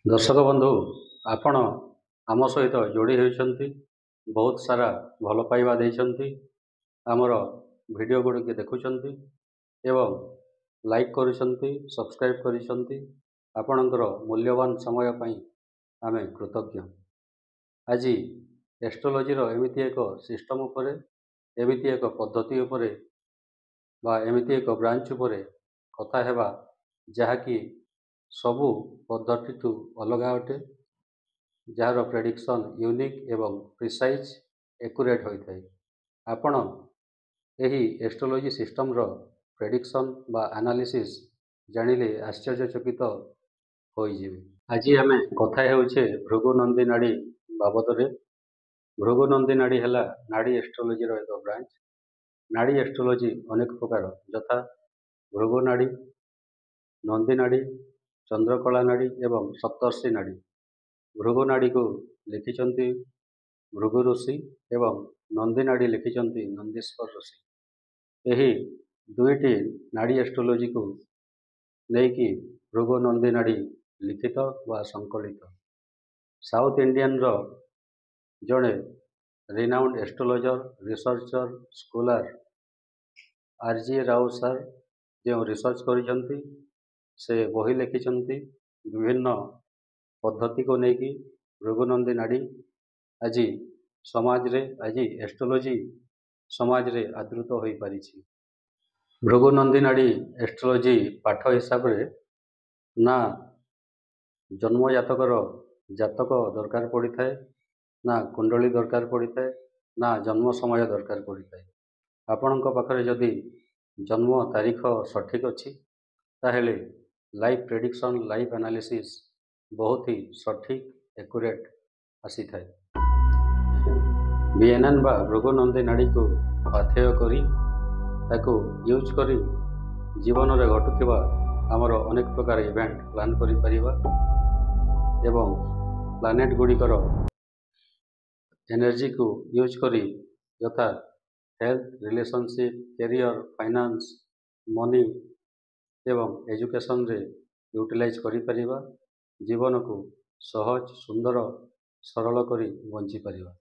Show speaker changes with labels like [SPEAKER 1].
[SPEAKER 1] ଦର୍ଶକ ବନ୍ଧୁ, ଆପଣ ଆମ ସହିତ ଯୋଡ଼ି ହୋଇଛନ୍ତି, ବହୁତ ସାରା ଭଲ ପାଇବା ଦେଇଛନ୍ତି, ଆମର ଭିଡ଼ିଓ ଗୁଡ଼ିକ ଦେଖୁଛନ୍ତି ଏବଂ ଲାଇକ୍ କରୁଛନ୍ତି, ସବସ୍କ୍ରାଇବ୍ କରିଛନ୍ତି। ଆପଣଙ୍କର ମୂଲ୍ୟବାନ ସମୟ ପାଇଁ ଆମେ କୃତଜ୍ଞ। ଆଜି ଏଷ୍ଟ୍ରୋଲୋଜିର ଏମିତି ଏକ ସିଷ୍ଟମ୍ ଉପରେ, ଏମିତି ଏକ ପଦ୍ଧତି ଉପରେ ବା ଏମିତି ଏକ ବ୍ରାଞ୍ଚ ଉପରେ କଥା ହେବା, ଯାହାକି ସବୁ ପଦ୍ଧତିଠୁ ଅଲଗା ଅଟେ, ଯାହାର ପ୍ରେଡ଼ିକ୍ସନ୍ ୟୁନିକ୍ ଏବଂ ପ୍ରିସାଇଜ୍ ଏକୁରେଟ୍ ହୋଇଥାଏ। ଆପଣ ଏହି ଏଷ୍ଟ୍ରୋଲୋଜି ସିଷ୍ଟମ୍ର ପ୍ରେଡ଼ିକ୍ସନ୍ ବା ଆନାଲିସିସ୍ ଜାଣିଲେ ଆଶ୍ଚର୍ଯ୍ୟଚକିତ ହୋଇଯିବେ। ଆଜି ଆମେ କଥା ହେଉଛେ ଭୃଗୁନନ୍ଦୀ ନାଡ଼ି ବାବଦରେ। ଭୃଗୁନନ୍ଦୀ ନାଡ଼ି ହେଲା ନାଡ଼ି ଏଷ୍ଟ୍ରୋଲୋଜିର ଏକ ବ୍ରାଞ୍ଚ। ନାଡ଼ି ଏଷ୍ଟ୍ରୋଲୋଜି ଅନେକ ପ୍ରକାର, ଯଥା ଭୃଗୁ ନାଡ଼ି, ନନ୍ଦୀ ନାଡ଼ି, ଚନ୍ଦ୍ରକଳା ନାଡ଼ି ଏବଂ ସପ୍ତର୍ଷି ନାଡ଼ି। ଭୃଗୁ ନାଡ଼ିକୁ ଲେଖିଛନ୍ତି ଭୃଗୁ ଋଷି ଏବଂ ନନ୍ଦୀ ନାଡ଼ି ଲେଖିଛନ୍ତି ନନ୍ଦୀଶ୍ୱର ଋଷି। ଏହି ଦୁଇଟି ନାଡ଼ି ଏଷ୍ଟ୍ରୋଲୋଜିକୁ ନେଇକି ଭୃଗୁ ନନ୍ଦୀ ନାଡ଼ି ଲିଖିତ ବା ସଂକଳିତ। ସାଉଥ୍ ଇଣ୍ଡିଆନର ଜଣେ renowned ଏଷ୍ଟ୍ରୋଲୋଜର, ରିସର୍ଚ୍ଚର, scholar R G Rao sir ଯେଉଁ ରିସର୍ଚ୍ଚ କରିଛନ୍ତି, ସେ ବହି ଲେଖିଛନ୍ତି ବିଭିନ୍ନ ପଦ୍ଧତିକୁ ନେଇକି। ଭୃଗୁନନ୍ଦୀ ନାଡ଼ି ଆଜି ସମାଜରେ, ଆଜି ଏଷ୍ଟ୍ରୋଲୋଜି ସମାଜରେ ଆଦୃତ ହୋଇପାରିଛି। ଭୃଗୁନନ୍ଦୀ ନାଡ଼ି ଏଷ୍ଟ୍ରୋଲୋଜି ପାଠ ହିସାବରେ ନା ଜନ୍ମଜାତକର ଜାତକ ଦରକାର ପଡ଼ିଥାଏ, ନା କୁଣ୍ଡଳୀ ଦରକାର ପଡ଼ିଥାଏ, ନା ଜନ୍ମ ସମୟ ଦରକାର ପଡ଼ିଥାଏ। ଆପଣଙ୍କ ପାଖରେ ଯଦି ଜନ୍ମ ତାରିଖ ସଠିକ୍ ଅଛି, ତାହେଲେ ଲାଇଭ୍ ପ୍ରେଡ଼ିକ୍ସନ୍, ଲାଇଭ୍ ଆନାଲିସିସ୍ ବହୁତ ହି ସଠିକ୍, ଏକୁରେଟ୍ ଆସିଥାଏ। ବିଏନ୍ଏନ୍ ବା ଭୃଗୁନନ୍ଦୀ ନାଡ଼ିକୁ ପାଥେୟ କରି, ତାକୁ ୟୁଜ୍ କରି ଜୀବନରେ ଘଟୁଥିବା ଆମର ଅନେକ ପ୍ରକାର ଇଭେଣ୍ଟ ପ୍ଲାନ୍ କରିପାରିବା ଏବଂ ପ୍ଲାନେଟ୍ ଗୁଡ଼ିକର ଏନର୍ଜିକୁ ୟୁଜ୍ କରି, ଯଥା health, relationship, career, finance, money ଏବଂ ଏଜୁକେସନରେ ୟୁଟିଲାଇଜ୍ କରିପାରିବା। ଜୀବନକୁ ସହଜ, ସୁନ୍ଦର, ସରଳ କରି ବଞ୍ଚିପାରିବା।